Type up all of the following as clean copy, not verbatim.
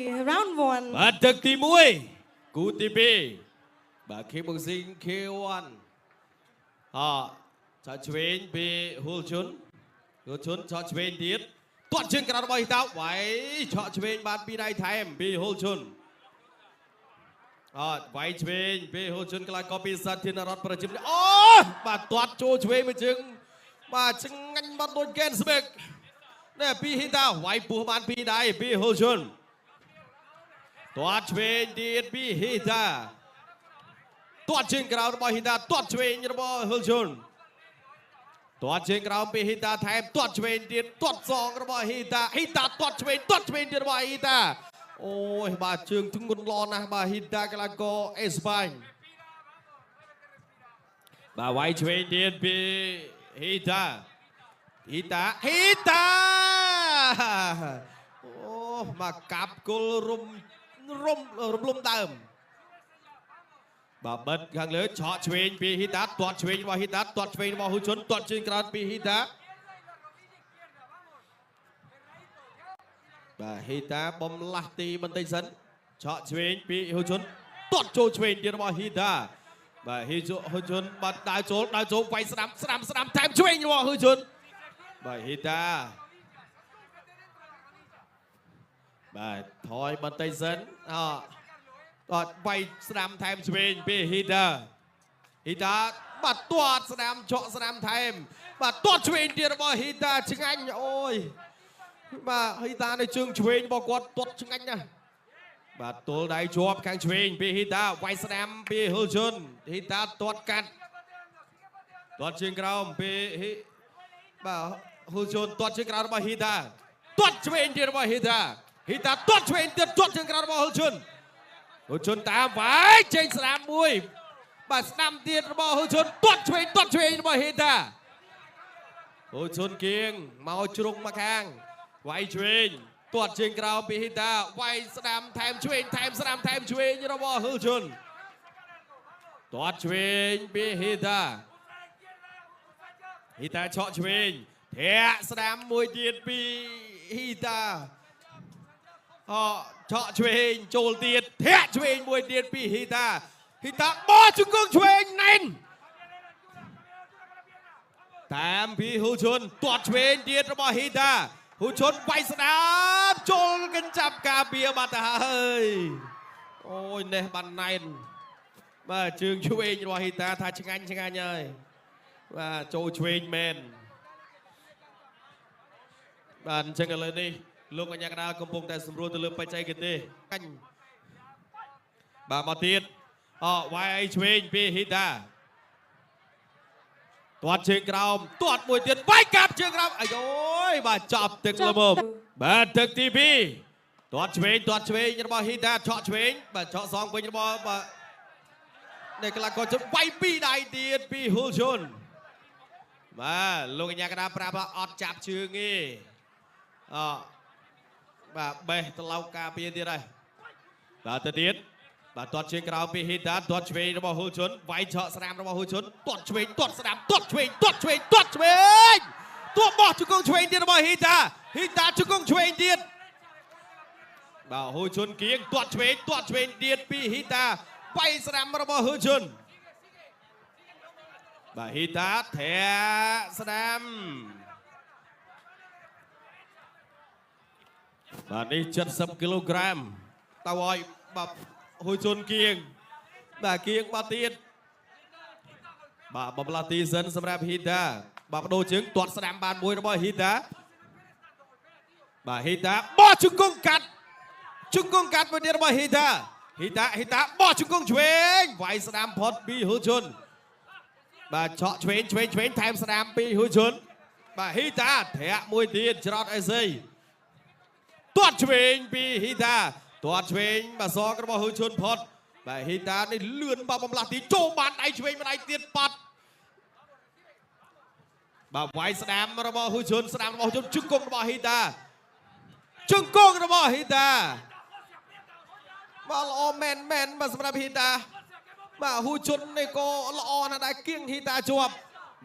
Round 1. បាទទឹកទី1គូទី2បាទ Kickboxing K1 អឆក់ឆ្វេងពីហ៊ូលជុនហ៊ូលជុនឆក់ឆ្វេងទៀតទាត់ជើងក្រៅរបស់ហ៊ីតាវាយឆក់ឆ្វេងបានពីរដៃថែមពីហ៊ូលជុនអត់វាយឆ្វេងពីហ៊ូលជុនកីឡាករពីសាធារណរដ្ឋប្រជាមានិតអូបាទទាត់ចូលឆ្វេងមួយជើងបាទឆ្ងាញ់បាត់ដូចកែនស្បេកនេះពីហ៊ីតាវាយពោះបានពីរដៃពីហ៊ូលជុន ទាត់ឆ្វេងទៀតពីហ៊ីតាទាត់ជើងក្រៅរបស់ហ៊ីតាទាត់ឆ្វេងរបស់ហ៊ុលជុនទាត់ជើងក្រោមពីហ៊ីតាថែមទាត់ឆ្វេងទៀតទាត់សងរបស់ហ៊ីតាហ៊ីតាទាត់ឆ្វេងទាត់ឆ្វេងទៀតរបស់ហ៊ីតាអូយបាទជើងធ្ងន់ល្អណាស់បាទហ៊ីតាកីឡាករអេស្ប៉ាញបាទវាយឆ្វេងទៀតពីហ៊ីតាហ៊ីតាហ៊ីតាអូមកកាប់គល់រុំរុំរំលំដើមបាទបិទខាងលើឆក់ឆ្វេងពីហ៊ីតាទាត់ឆ្វេងរបស់ហ៊ីតាទាត់ឆ្វេងរបស់ហ៊ូជុនទាត់ជើងក្រោមពីហ៊ីតាបាទហ៊ីតាបំលាស់ទីបន្តិចសិនឆក់ឆ្វេងពីហ៊ូជុនទាត់ចូលឆ្វេងទៀតរបស់ហ៊ីតាបាទហ៊ីជហ៊ូជុនបាទដើរចូលដើរចូលវាយស្ដាំស្ដាំស្ដាំថែមឆ្វេងរបស់ហ៊ូជុនបាទហ៊ីតាបាទថយបន្តិចសិនអអត់វាយស្ដាំថែមឆ្វេងពីហ៊ីតាហ៊ីតាបាទទាត់ស្ដាំឆក់ស្ដាំថែមបាទទាត់ឆ្វេងទៀតរបស់ហ៊ីតាឆ្ងាញ់អូយបាទហ៊ីតានៅជើងឆ្វេងរបស់គាត់ទាត់ឆ្ងាញ់ណាស់បាទទល់ដៃជាប់ខាងឆ្វេងពីហ៊ីតាវាយស្ដាំពីហ៊ុលជុនហ៊ីតាទាត់កាត់ទាត់ជើងក្រោមពីហ៊ីបាទហ៊ុលជុនទាត់ជើងក្រោមរបស់ហ៊ីតាទាត់ឆ្វេងទៀតរបស់ហ៊ីតាហ៊ីតាទាត់ឆ្វេងទៀតទាត់ជើងក្រោមរបស់ហ៊ុលជុនហ៊ុលជុនតាមវាយចេញស្ដាំមួយបាទស្ដាំទៀតរបស់ហ៊ុលជុនទាត់ឆ្វេងទាត់ឆ្វេងរបស់ហ៊ីតាហ៊ុលជុនគៀងមកជ្រុងមកខាងវាយឆ្វេងទាត់ជើងក្រោមពីហ៊ីតាវាយស្ដាំថែមឆ្វេងថែមស្ដាំថែមឆ្វេងរបស់ហ៊ុលជុនទាត់ឆ្វេងពីហ៊ីតាហ៊ីតាឆក់ឆ្វេងធាក់ស្ដាំមួយទៀតពីហ៊ីតាអឆក់ឆ្វេងចូលទៀតធាក់ឆ្វេងមួយទៀតពីហ៊ីតាហ៊ីតាបោះជង្គង់ឆ្វេងណែនតាមពីហ៊ូជុនទាត់ឆ្វេងទៀតរបស់ហ៊ីតាហ៊ូជុនវាយស្ដាំចូលកញ្ចាប់ការពារបាត់ទៅហើយអូយនេះបានណែនបាទជើងឆ្វេងរបស់ហ៊ីតាថាឆ្ងាញ់ឆ្ងាញ់ហើយបាទចូលឆ្វេងមែនបាទអញ្ចឹងឥឡូវនេះលោកកញ្ញាកដាលកំពុងតែសម្រួលទៅលើបច្ចេកទេសអញបាទមកទៀតអវាយឆ្វេងពីហ៊ីតាទាត់ជើងក្រោមទាត់មួយទៀតវាយកាប់ជើងក្រោមអាយអូយបាទចាប់ទឹកល្មមបាទទឹកទី2ទាត់ឆ្វេងទាត់ឆ្វេងរបស់ហ៊ីតាឆក់ឆ្វេងបាទឆក់សងវិញរបស់បាទនេះកីឡាករជុនវាយពីរដៃទៀតពីហ៊ុលជុនបាទលោកកញ្ញាកដាប្រាប់ថាអត់ចាប់ជើងទេអបាទបេះត្រឡោកការពារទៀតហើយបាទទៅទៀតបាទទាត់ជើងក្រោមពីហ៊ីតាទាត់ឆ្វេងរបស់ហ៊ុលជុនវាយឆក់ស្ដាំរបស់ហ៊ុលជុនទាត់ឆ្វេងទាត់ស្ដាំទាត់ឆ្វេងទាត់ឆ្វេងទាត់ឆ្វេងទាត់បោះជង្គង់ឆ្វេងទៀតរបស់ហ៊ីតាហ៊ីតាជង្គង់ឆ្វេងទៀតបាទហ៊ុលជុនគៀងទាត់ឆ្វេងទាត់ឆ្វេងទៀតពីហ៊ីតាវាយស្ដាំរបស់ហ៊ុលជុនបាទហ៊ីតាធាក់ស្ដាំបាទនេះ70គីឡូក្រាមតើឲ្យបាទហ៊ុយជុនគៀងបាទគៀងបាទទៀតបាទបំលាស់ទីសិនសម្រាប់ហ៊ីតាបាទបដូរជើងទាត់ស្ដាំបានមួយរបស់ហ៊ីតាបាទហ៊ីតាបោះជង្គង់កាត់ជង្គង់កាត់មួយទៀតរបស់ហ៊ីតាហ៊ីតាហ៊ីតាបោះជង្គង់ឆ្វេងវាយស្ដាំផុតពីហ៊ុយជុនបាទឆក់ឆ្វេងឆ្វេងឆ្វេងថែមស្ដាំពីហ៊ុយជុនបាទហ៊ីតាធាក់មួយទៀតច្រត់អេស៊ីទាត់ឆ្វេងពីហ៊ីតាទាត់ឆ្វេងបាទសងរបស់ហ៊ុយជុនផុតបាទហ៊ីតានេះលឿនបាទបំលាស់ទីចូលបានដៃឆ្វេងម្ដាយទៀតប៉ាត់បាទវាយស្ដាំរបស់ហ៊ុយជុនស្ដាំរបស់ហ៊ុយជុនជង្គង់របស់ហ៊ីតាជង្គង់របស់ហ៊ីតាបាទល្អមែនមែនបាទសម្រាប់ហ៊ីតាបាទហ៊ូជុននេះក៏ល្អណាស់ដែរគៀងហ៊ីតាជាប់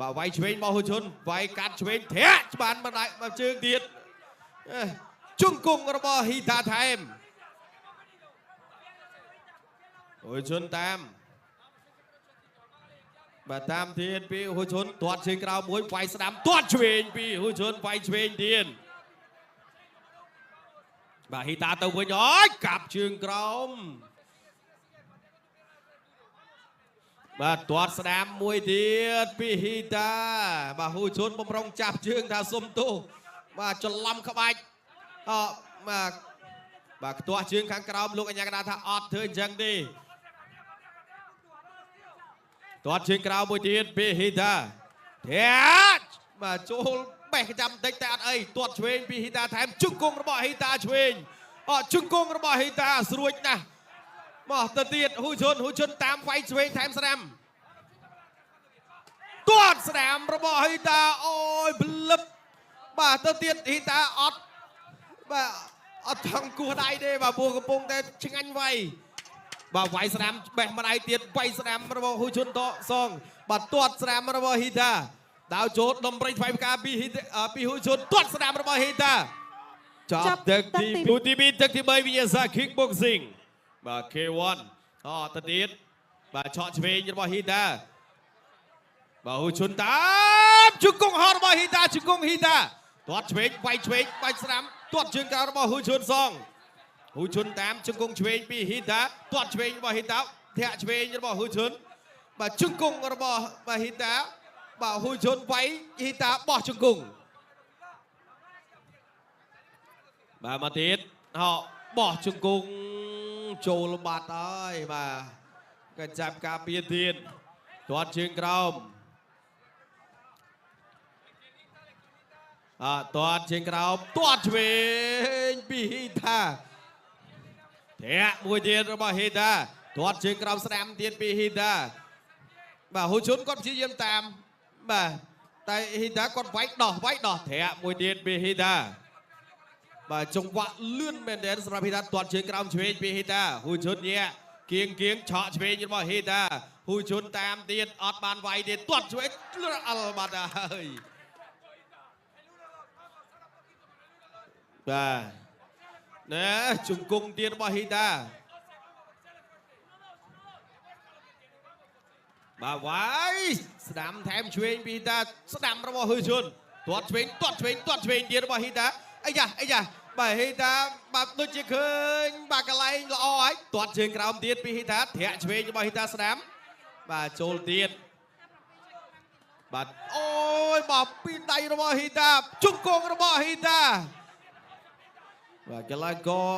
បាទវាយឆ្វេងរបស់ហ៊ូជុនវាយកាត់ឆ្វេងធាក់ច្បានម្ដាយមកជើងទៀតជង្គង់របស់ហ៊ីតាថែម ហ៊ូជុនតាមបាទតាមទៀតពីហ៊ូជុនទាត់ជើងក្រោមមួយវាយស្ដាំទាត់ឆ្វេងពីហ៊ូជុនវាយឆ្វេងទៀតបាទហ៊ីតាទៅវិញអូយកាប់ជើងក្រោមបាទទាត់ស្ដាំមួយទៀតពីហ៊ីតាបាទហ៊ូជុនបំរុងចាប់ជើងថាសុំទោសបាទច្រឡំក្បាច់អបាទបាទខ្ទាស់ជើងខាងក្រោមលោកអញ្ញាកណ្ដាលថាអត់ធ្វើអញ្ចឹងទេទាត់ជើងក្រោមមួយទៀតពីហ៊ីតាធាក់បាទចូលបេះចាំបន្តិចតែអត់អីទាត់ឆ្វេងពីហ៊ីតាថែមជង្គង់របស់ហ៊ីតាឆ្វេងអជង្គង់របស់ហ៊ីតាស្រួចណាស់មកទៅទៀតហ៊ូជុនហ៊ូជុនតាមវាយឆ្វេងថែមស្ដាំទាត់ស្ដាំរបស់ហ៊ីតាអូយប្លឹបបាទទៅទៀតហ៊ីតាអត់បាទអត់ថងគោះដៃទេបាទព្រោះកំពុងតែឆ្ងាញ់វាយបាទវាយស្ដាំបេះម្ដាយទៀតវាយស្ដាំរបស់ហ៊ូជុនតសងបាទទាត់ស្ដាំរបស់ហ៊ីតាដាវចូលដំប្រេងថ្វាយផ្កាពីហ៊ីពីហ៊ូជុនទាត់ស្ដាំរបស់ហ៊ីតាចប់ទឹកទី2ទី2ទឹកទី3វិញ្ញាសា Kickboxing បាទ K1 អទៅទៀតបាទឆក់ឆ្វេងរបស់ហ៊ីតាបាទហ៊ូជុនតាមជង្គង់ហោរបស់ហ៊ីតាជង្គង់ហ៊ីតាទាត់ឆ្វេងវាយឆ្វេងបាច់ស្ដាំទាត់ជើងក្រោមរបស់ហ៊ូជុនសងហ៊ូជុនតាមជង្គង់ឆ្វេងពីហ៊ីតាទាត់ឆ្វេងរបស់ហ៊ីតាធាក់ឆ្វេងរបស់ហ៊ូជុនបាទជង្គង់របស់បាទហ៊ីតាបាទហ៊ូជុនវាយហ៊ីតាបោះជង្គង់បាទមកទៀតហោបោះជង្គង់ចូលបាត់ហើយបាទក៏ចាប់ការពារទៀតទាត់ជើងក្រោមអទាត់ជើងក្រោមទាត់ឆ្វេងពីហ៊ីតាធាក់មួយទៀតរបស់ហ៊ីតាទាត់ជើងក្រោមស្ដាំទៀតពីហ៊ីតាបាទហ៊ូជុនគាត់ព្យាយាមតាមបាទតែហ៊ីតាគាត់វាយដោះវាយដោះធាក់មួយទៀតពីហ៊ីតាបាទចង្វាក់លឿនមែនទែនសម្រាប់ហ៊ីតាទាត់ជើងក្រោមឆ្វេងពីហ៊ីតាហ៊ូជុនញាក់គៀងគៀងឆក់ឆ្វេងរបស់ហ៊ីតាហ៊ូជុនតាមទៀតអត់បានវាយទេទាត់ឆ្វេងអល់បាត់ហើយបាទណែជង្គង់ទៀតរបស់ហ៊ីតាបាទវាយស្ដាំថែមឆ្វេងពីហ៊ីតាស្ដាំរបស់ហ៊ឺជុនទាត់ឆ្វេងទាត់ឆ្វេងទាត់ឆ្វេងទៀតរបស់ហ៊ីតាអាយ៉ាអាយ៉ាបាទហ៊ីតាបាទដូចជាឃើញបាទកន្លែងល្អហើយទាត់ជើងក្រោមទៀតពីហ៊ីតាធាក់ឆ្វេងរបស់ហ៊ីតាស្ដាំបាទចូលទៀតបាទអូយបាទពីដៃរបស់ហ៊ីតាជង្គង់របស់ហ៊ីតាបាទកីឡាករ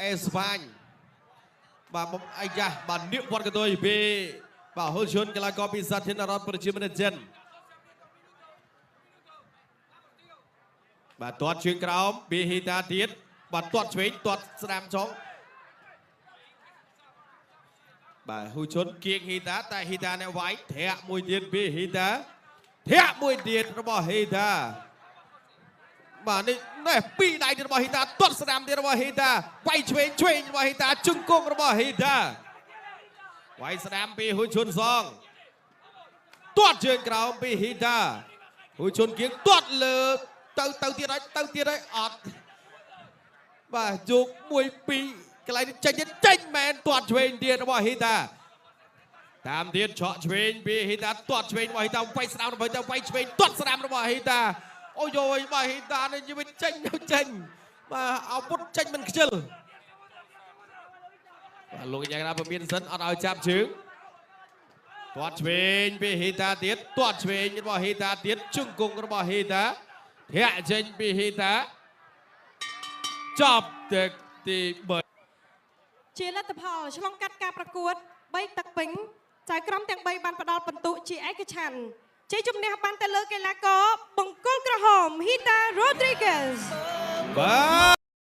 អេស្ប៉ាញបាទអាយ៉ាបាទនៀកវត្តកតុយពីបាទហ៊ុលជុនកីឡាករពីសាធារណរដ្ឋប្រជាមានិតចិនបាទទាត់ជើងក្រោមពីហ៊ីតាទៀតបាទទាត់ឆ្វេងទាត់ស្ដាំចុងបាទហ៊ូជុនគៀងហ៊ីតាតែហ៊ីតាអ្នកវាយធាក់មួយទៀតពីហ៊ីតាធាក់មួយទៀតរបស់ហ៊ីតាបាទនេះនេះពីរដៃទៀតរបស់ហ៊ីតាទាត់ស្ដាំទៀតរបស់ហ៊ីតាវាយឆ្វេងឆ្វេងរបស់ហ៊ីតាជង្គង់របស់ហ៊ីតាវាយស្ដាំពីហ៊ូជុនសងទាត់ជើងក្រោមពីហ៊ីតាហ៊ូជុនគៀងទាត់លើទៅទៅទៀតហើយទៅទៀតហើយអត់បាទយក1 2កន្លែងនេះចេញចេញមែនទាត់ឆ្វេងទៀតរបស់ហ៊ីតាតាមទៀតឆក់ឆ្វេងពីហ៊ីតាទាត់ឆ្វេងរបស់ហ៊ីតាវាយស្ដាំរបស់ហ៊ីតាវាយឆ្វេងទាត់ស្ដាំរបស់ហ៊ីតាអូយយបាទហ៊ីតានេះវាចេញទៅចេញបាទអាវុធចេញមិនខ្ជិលបាទលោកយ៉ាងណាពមៀនសិនអត់ឲ្យចាប់ជើងទាត់ឆ្វេងពីហ៊ីតាទៀតទាត់ឆ្វេងរបស់ហ៊ីតាទៀតជង្គង់របស់ហ៊ីតាធាក់ចេញពីហ៊ីតាចប់ទឹកទី3 ជាលទ្ធផលឆ្លងកាត់ការប្រកួត3ទឹកពេញចៅក្រមទាំង3បានផ្ដល់ពិន្ទុជាឯកច្ឆន្ទជ័យជំនះបានទៅលើកីឡាករបង្គោលក្រហមហ៊ីតារ៉ូឌ្រីហ្គេស បា